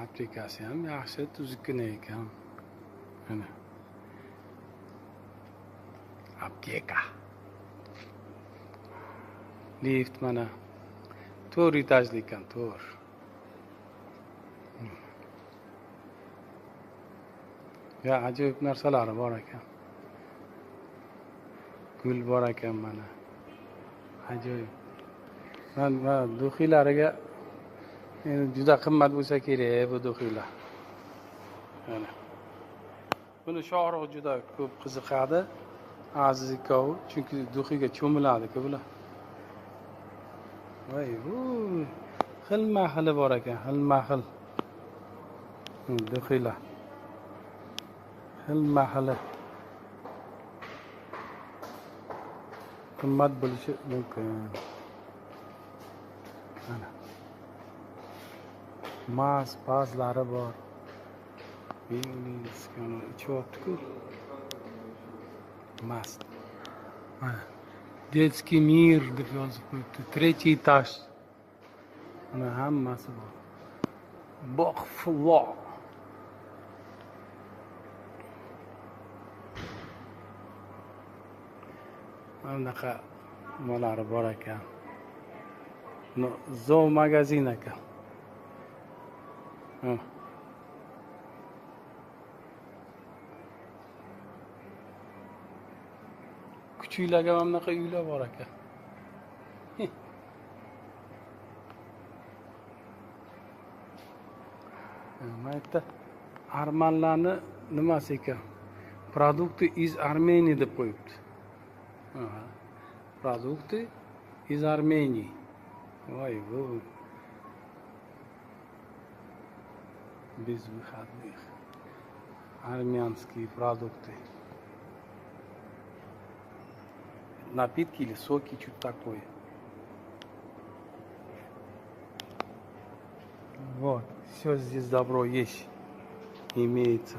Aptekasi ham yaxshi, tuzukkina ekan. Mana. Apteka. Lift mana. 4 etajli ekan, 4. Ya ajoyib narsalari bor ekan. Gul bor ekan mana. Ajoyib. Mana duxilariga endi juda qimmat bo'lsa kerak bu duxilar. Mana. Buni Shohrux juda ko'p qiziqadi. Aziz ikkovi, chunki duxiga cho'miladi-ku bular. Voy, bu xilma-xili bor ekan, xilma-xil. Duxilar. Xilma-xili. Qimmat bo'lishi mumkin. Mana. Mas, pazlari bor. Ichyapti-ku. Mast. Mana. Детский мир deb yozib qo'yibdi. 3-chi etaj. Mana hammasi bor. Boqflo. Mana bunaqa nimalari bor ekan. Zoo magazin ekan. Kuchuklarga mana bunaqa uylar bor ekan. Mana yerda armanlarni nimasi ekan? Produkty iz Armeniya deb qo'yibdi. Produkty iz Armeniya. Voy bu. Без выходных. Армянские продукты. Напитки или соки, что-то такое. Вот, все здесь добро есть, имеется.